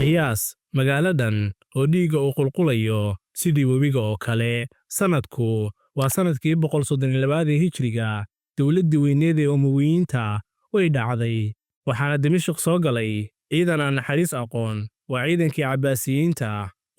Qiyaas magaaladan oo dhiigga uu qulqulayo sidii webiga oo kale. Sanadku waa sannadkii 132aad ee Hijriga. Dowladdii weyneed ee Umawiyiinta way dhacday, waxaana Dimishiq soo galay ciidan aan naxariis aqoon. Waa ciidankii Cabbaasiyiinta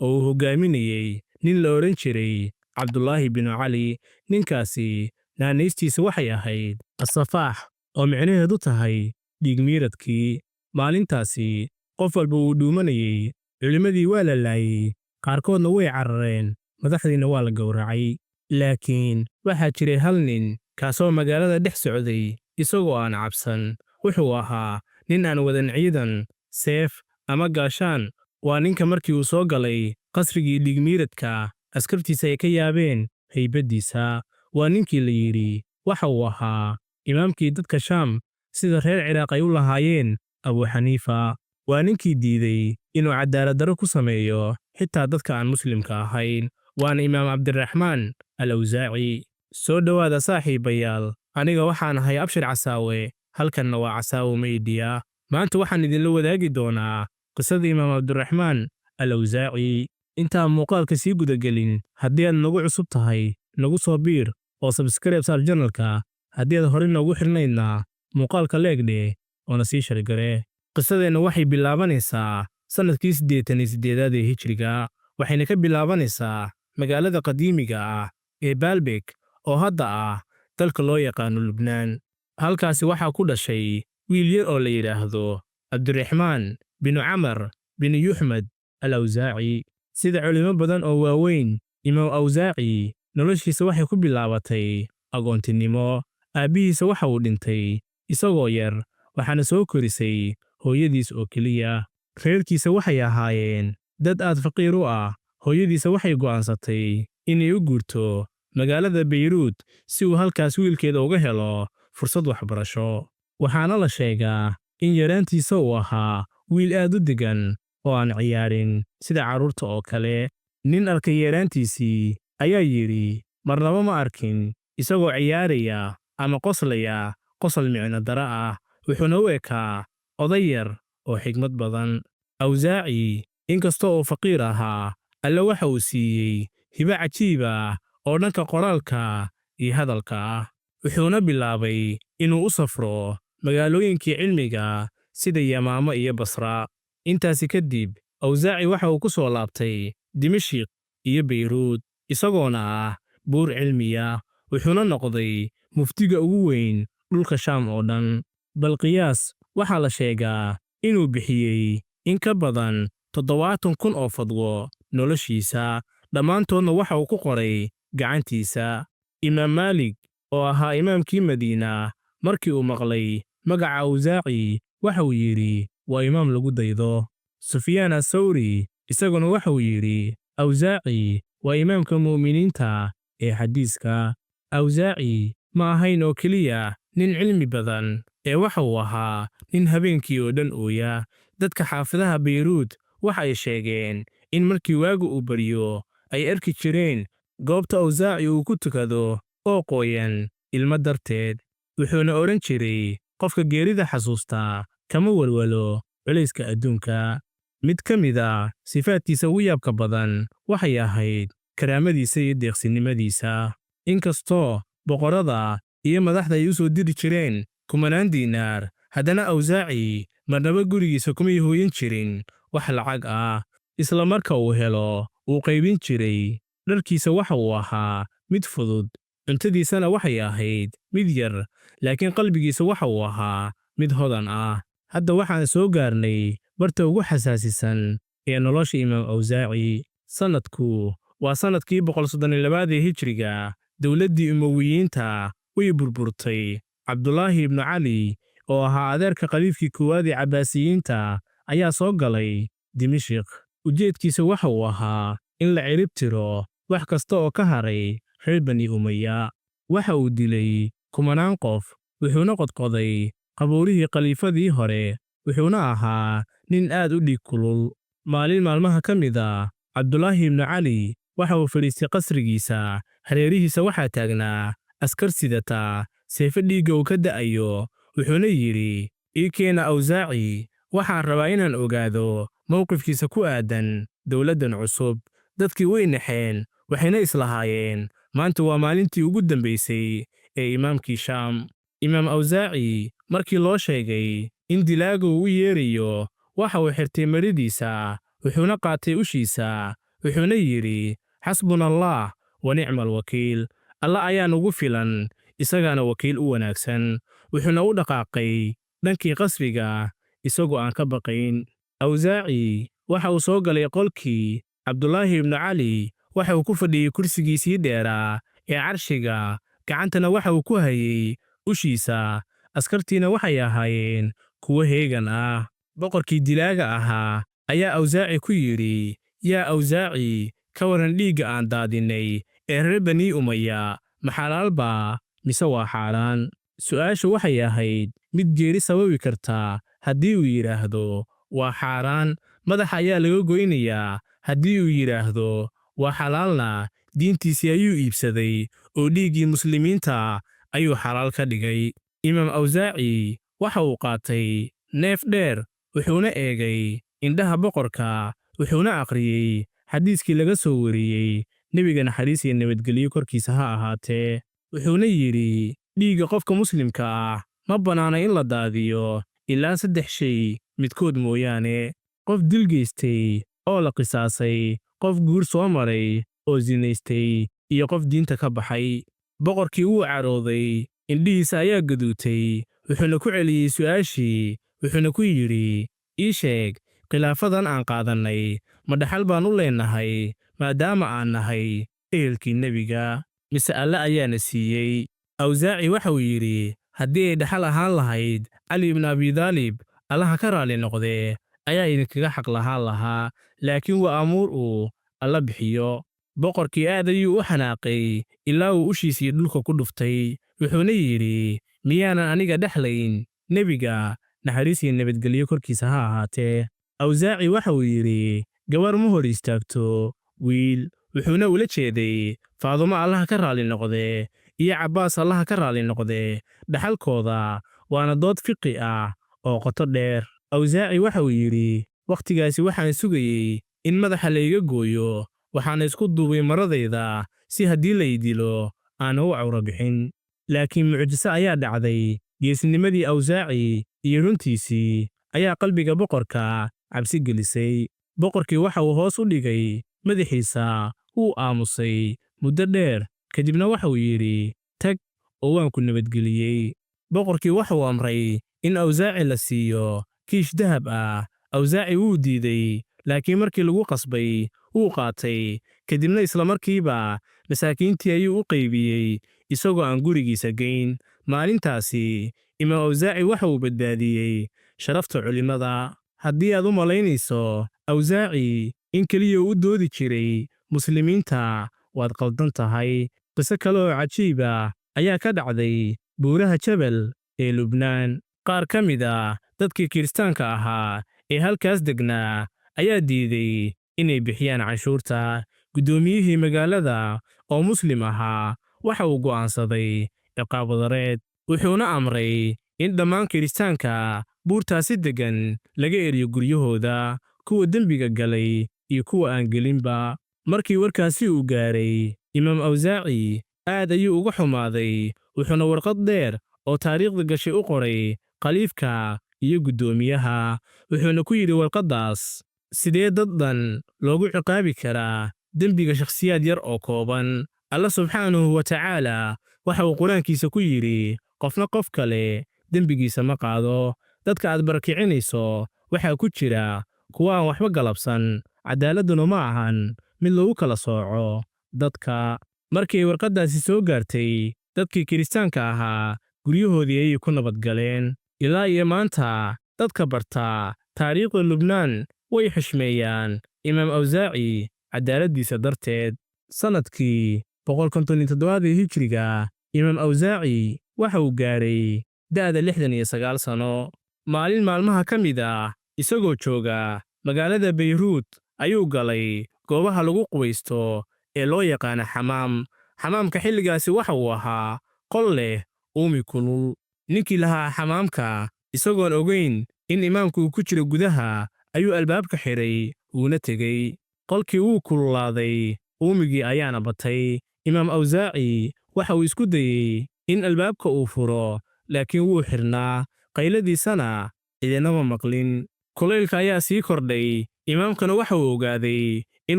oo uu hoggaaminayey nin la odhan jiray Cabdulaahi binu Cali. Ninkaasi naanaystiisa waxay ahayd Asafaax, oo micnaheedu tahay dhiigmiiradkii. Maalintaasi qof walba wuu dhuumanayey. Culimmadii waa la laayey, qaarkoodna way carareen, madaxdiina waa la gowracay. Laakiin waxaa jiray hal nin kaasoo magaalada dhex socday isagoo aan cabsan. Wuxuu ahaa nin aan wadan ciidan, seef ama gaashaan. Waa ninka markii uu soo galay qasrigii dhiigmiiradka askartiisa ay ka yaabeen haybaddiisa. Waa ninkii la yidhi waxa uu ahaa imaamkii dadka Shaam, sida reer Ciraaq ay u lahaayeen Abu Xaniifa. Waa ninkii diiday inuu cadaalad darro ku sameeyo xitaa dadka aan Muslimka ahayn. Waana Imaam Cabdiraxmaan Al Awsaaci. Soo dhowaada, saaxiibayaal. Aniga waxaan ahay Abshir Casaawe, halkanna waa Casaawe Media. Maanta waxaan idinla wadaagi doonaa qisada Imaam Cabdiraxmaan Al Awsaaci. Intaan muuqaalka sii gudagelin, haddii aad nagu cusub tahay, nagu soo biir oo subscribe saar channelka. Haddii aad horey noogu xirnaydna, muuqaalka like dheh oona sii share garee. Qisadeenna waxay bilaabanaysaa sannadkii 88aad ee Hijriga, waxayna ka bilaabanaysaa magaalada qadiimiga ah ee Baalbek, oo hadda ah dalka loo yaqaano Lubnaan. Halkaasi waxaa ku dhashay wiil yar oo la yidhaahdo Cabdiraxmaan binu Camar binu Yuxmed Al Awsaaci. Sida culimo badan oo waaweyn, Imaam Awsaaci noloshiisa waxay ku bilaabatay agoontinimo. Aabbihiisa waxa uu dhintay isagoo yar, waxaana soo korisay hooyadiis oo keliya. Reerkiisa waxay ahaayeen dad aad faqiir u ah. Hooyadiisa waxay go'aansatay inay u guurto magaalada Bayruut si uu halkaas wiilkeeda uga helo fursad waxbarasho. Waxaana la sheegaa in yaraantiisa uu ahaa wiil aad u deggan oo aan ciyaarin sida carruurta oo kale. Nin arkay yaraantiisii ayaa yidhi, "Marnaba ma arkin isagoo ciyaaraya ama qoslaya qosol micno dara ah. Wuxuuna u ekaa oday yar oo xigmad badan." Awsaaci, inkastoo uu faqiir ahaa, Alle waxa uu siiyey hibo cajiib ah oo dhanka qoraalka iyo hadalka ah. Wuxuuna bilaabay inuu u safro magaalooyinkii cilmiga sida Yamaamo iyo Basra. Intaasi kadib, Awsaaci waxa uu ku soo laabtay Dimashiq iyo Bayruud isagoona ah buur cilmiya, wuxuuna noqday muftiga ugu weyn dhulka Shaam oo dhan. Bal qiyaas, waxaa la sheegaa inuu bixiyey in ka badan 70,000 oo fadwo noloshiisa, dhammaantoodna waxa uu ku qoray gacantiisa. Imaam Maalik, oo ahaa imaamkii Madiina, markii uu maqlay magaca Awsaaci, waxa uu yidhi, "Waa imaam lagu daydo." Sufyaan Asawri isaguna waxa uu yidhi, "Awsaaci waa imaamka mu'miniinta ee xadiiska." Awsaaci ma ahayn oo keliya nin cilmi badan, ee waxa uu ahaa nin habeenkii oo dhan ooya. Dadka xaafadaha Bayruud waxa ay sheegeen in markii waagu uu baryo ay arki jireen goobta Awsaaci uu ku tukado oo qoyan ilmo darteed. Wuxuuna odhan jiray, "Qofka geerida xasuustaa kama walwalo culayska adduunka." Mid ka mid ah sifaadkiisa ugu yaabka badan waxay ahayd karaamadiisa iyo deeqsinimadiisa. Inkastoo boqorrada iyo madaxda ay u soo diri jireen kumanaan diinaar, haddana Awsaaci marnaba gurigiisa kumay hooyan jirin wax lacag ah. Isla marka uu helo wuu qaybin jiray. Dharkiisa waxa uu ahaa mid fudud, cuntadiisana waxay ahayd mid yar, laakiin qalbigiisa waxa uu ahaa mid hodan ah. Hadda waxaan soo gaarnay barta ugu xasaasisan ee nolosha Imaam Awsaaci. Sannadku waa sannadkii 132aad ee Hijriga. Dowladdii Umawiyiinta way burburtay. Cabdulaahi ibnu Cali, oo ahaa adeerka khaliifkii koowaad ee Cabbaasiyiinta, ayaa soo galay Dimishiq. Ujeedkiisa waxa uu ahaa in la cirib tiro wax kasta oo ka haray reer Bani Umaya. Waxa uu dilay kumanaan qof, wuxuuna qodqoday qabuurihii khaliifadii hore, wuxuuna ahaa nin aad u dhiig kulul. Maalin maalmaha ka mid ah, Cabdulaahi ibnu Cali waxa uu fadhiistay qasrigiisa. Hareerihiisa waxaa taagnaa askar sidata seefo dhiigga uu ka da'ayo, wuxuuna yidhi, "Ii keena Awsaaci, waxaan rabaa inaan ogaado mowqifkiisa ku aaddan dowladdan cusub. Dadkii way naxeen, waxayna islahaayeen maanta waa maalintii ugu dambaysay ee imaamkii Shaam. Imaam Awsaaci markii loo sheegay in dilaagu uu u yeerayo, waxa uu xirtay maradiisa, wuxuuna qaatay ushiisa, wuxuuna yidhi: "Xasbuna Allah wa nicma alwakiil, Alla ayaa nugu filan, isagaana wakiil u wanaagsan." Wuxuuna u dhaqaaqay dhankii qasriga isagoo aan ka baqayn. Awsaaci waxa uu soo galay qolkii Cabdulaahi ibnu Cali. Waxa uu ku fadhiyey kursigiisii dheeraa ee carshiga, gacantana waxa uu ku hayey ushiisa. Askartiina waxay ahaayeen kuwo heegan ah. Boqorkii dilaaga ahaa ayaa Awsaaci ku yidhi: "Yaa Awsaaci, ka waran dhiigga aan daadinnay ee reer Banii Umaya, ma xalaal baa mise waa xaaraan?" Su'aashu waxay ahayd mid geeri sababi karta. Haddii uu yidhaahdo waa xaaraan, madaxa ayaa laga goynayaa. Haddii uu yidhaahdo waa xalaalna, diintiisii ayuu iibsaday oo dhiiggii muslimiinta ayuu xalaal ka dhigay. Imaam Awsaaci waxa uu qaatay neef dheer, wuxuuna eegay indhaha boqorka, wuxuuna akhriyey xadiiskii laga soo wariyey Nebiga, naxariis iyo nabadgelyo korkiisa ha ahaatee. Wuxuuna yidhi: "Dhiigga qofka muslimka ah ma bannaana in la daadiyo ilaa saddex shay midkood mooyaane: qof dil geystay oo la qisaasay, qof guur soo maray oo sinaystay, iyo qof diinta ka baxay." Boqorkii wuu carooday, indhihiisa ayaa gaduutay, wuxuuna ku celiyey su'aashii, wuxuuna ku yidhi: "Ii sheeg, khilaafadan aan qaadannay ma dhaxal baan u leenahay maadaama aan nahay ehelkii Nebiga, mise Alle ayaana siiyey?" Awsaaci waxa uu yidhi: "Haddii ay dhaxal ahaan lahayd, Cali ibnu Abidaalib, Allaha ka raalli noqdee, ayaa idinkaga xaq lahaan lahaa, laakiin waa amuur uu Alla bixiyo." Boqorkii aad ayuu u xanaaqay ilaa uu ushiisii dhulka ku dhuftay, wuxuuna yidhi: "Miyaanan aniga dhexlayn Nebiga, naxariis iyo nabadgelyo korkiisa ha ahaatee?" Awsaaci waxa uu yidhi: "Gabar ma hor istaagto wiil." Wuxuuna ula jeeday Faadumo, Allaha ka raalli noqdee, iyo Cabbaas, Allaha ka raalli noqdee, dhaxalkooda, waana dood fiqi ah oo qoto dheer. Awsaaci waxa uu yidhi: "Wakhtigaasi waxaan sugayey in madaxa layga gooyo, waxaana isku duubay maradayda si haddii lay dilo aana u cawro bixin." Laakiin mucjiso ayaa dhacday. Geesinimadii Awsaaci iyo runtiisii ayaa qalbiga boqorka cabsi gelisay. Boqorkii waxa uu hoos u dhigay madaxiisa, wuu aamusay muddo dheer, kadibna waxa uu yidhi: "Tag oo waan ku nabadgeliyey." Boqorkii waxa uu amray in Awsaaci la siiyo kiish dahab ah. Awsaaci wuu diiday, laakiin markii lagu qasbay wuu qaatay. Kadibna isla markiiba masaakiintii ayuu u qaybiyey isagoo aan gurigiisa geyn. Maalintaasi Imaam Awsaaci waxa uu badbaadiyey sharafta culimmada. Haddii aad u malaynayso Awsaaci in keliya uu u doodi jiray muslimiinta, waad qaldan tahay. Qiso kale oo cajiib ah ayaa ka dhacday buuraha Jabal ee Lubnaan. Qaar ka mid ah dadkii Kiristaanka ahaa ee halkaas degnaa ayaa diiday inay bixiyaan canshuurta. Guddoomiyihii magaalada oo Muslim ahaa waxa uu go'aansaday ciqaab wadareed, wuxuuna amray in dhammaan Kiristaanka buurtaasi deggan laga eriyo guryahooda, kuwa dembiga galay iyo kuwa aan gelinba. Markii warkaasi uu gaaray Imaam Awsaaci, aad ayuu uga xumaaday, wuxuuna warqad dheer oo taariikhda gashay u qoray khaliifka iyo guddoomiyaha. Wuxuuna ku yidhi warqaddaas: "Sidee dad dhan loogu ciqaabi karaa dembiga shakhsiyaad yar oo kooban? Alla subxaanahu wa tacaala waxa uu Qur-aankiisa ku yidhi: qofna qof kale dembigiisa ma qaado. Dadka aad barakicinayso waxaa ku jira kuwa aan waxba galabsan. Caddaaladduna ma ahan mid lagu kala sooco dadka." Markii warqaddaasi soo gaartay dadkii Kiristaanka ahaa, guryahoodii ayay ku nabadgaleen. Ilaa iyo maanta dadka barta taariikhda Lubnaan way xushmeeyaan Imaam Awsaaci caddaaladdiisa darteed. Sannadkii 157aad ee Hijriga, Imaam Awsaaci waxa uu gaaray da'da 69 sano. Maalin maalmaha ka mid ah, isagoo jooga magaalada Bayruut, ayuu galay goobaha lagu qubaysto ee loo yaqaana xamaam. Xamaamka xilligaasi waxa uu ahaa qol leh uumi kulul. Ninkii lahaa xamaamka, isagoon ogayn in imaamku uu ku jiro gudaha, ayuu albaabka xidhay, wuuna tegey. Qolkii wuu kululaaday, uumigii ayaana batay. Imaam Awsaaci waxa uu isku dayey in albaabka uu furo, laakiin wuu xidhnaa, qayladiisana cidinama maqlin. Kulaylka ayaa sii kordhay, imaamkana waxa uu ogaaday in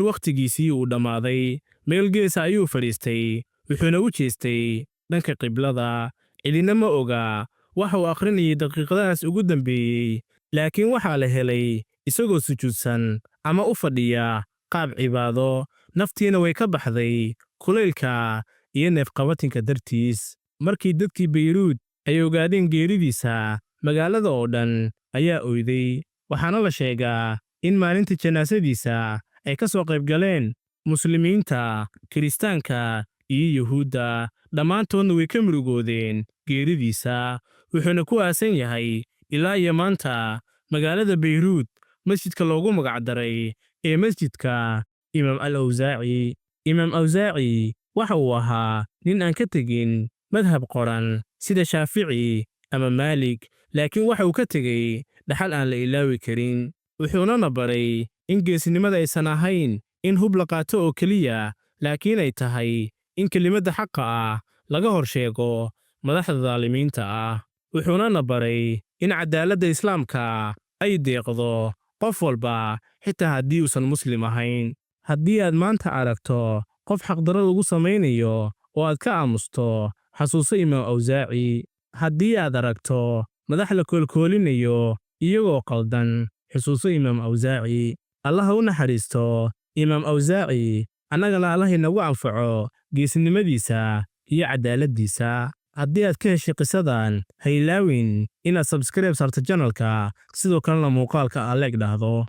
wakhtigiisii uu dhammaaday. Meel geesa ayuu fadhiistay, wuxuuna u jeestay dhanka qiblada. Cidina ma oga waxa uu akhrinayay daqiiqadahaas ugu dambeeyey, laakiin waxaa la helay isagoo sujuudsan ama u fadhiya qaab cibaado. Naftiina way ka baxday kulaylka iyo neefqabatinka dartiis. Markii dadkii Bayruud ay ogaadeen geeridiisa, magaalada oo dhan ayaa oyday, waxaana la sheegaa in maalinta janaasadiisa ay ka soo qayb galeen Muslimiinta, Kiristaanka iyo Yuhuudda. Dhammaantoodna way ka murugoodeen geeridiisa. Wuxuuna ku aasan yahay ilaa iyo maanta magaalada Bayruud, masjidka loogu magacdaray ee Masjidka Imaam Al Awsaaci. Imaam Awsaaci waxa uu ahaa nin aan ka tegin madhab qoran sida Shaafici ama Maalig, laakiin waxa uu ka tegey dhaxal aan la ilaawi karin. Wuxuunana baray in geesinimada aysan ahayn in hub la qaato oo keliya, laakiin ay tahay in kelimadda xaqa ah laga hor sheego madaxda daalimiinta ah. Wuxuunana baray in cadaaladda Islaamka ay deeqdo qof walba, xitaa haddii uusan Muslim ahayn. Haddii aad maanta aragto qof xaqdarro lagu samaynayo oo aad ka aamusto, xasuuso Imaam Awsaaci. Haddii aad aragto madax la koolkoolinayo iyagoo qaldan, xusuuso Imaam Awsaaci. Allaha u naxariisto Imaam Awsaaci, annagana Allah inagu anfaco geesinimadiisa iyo cadaaladdiisa. Haddii aad ka heshay qisadan, ha ilaawin inaad subscribe saarto channelka, sidoo kalena muuqaalka aad like dhahdo.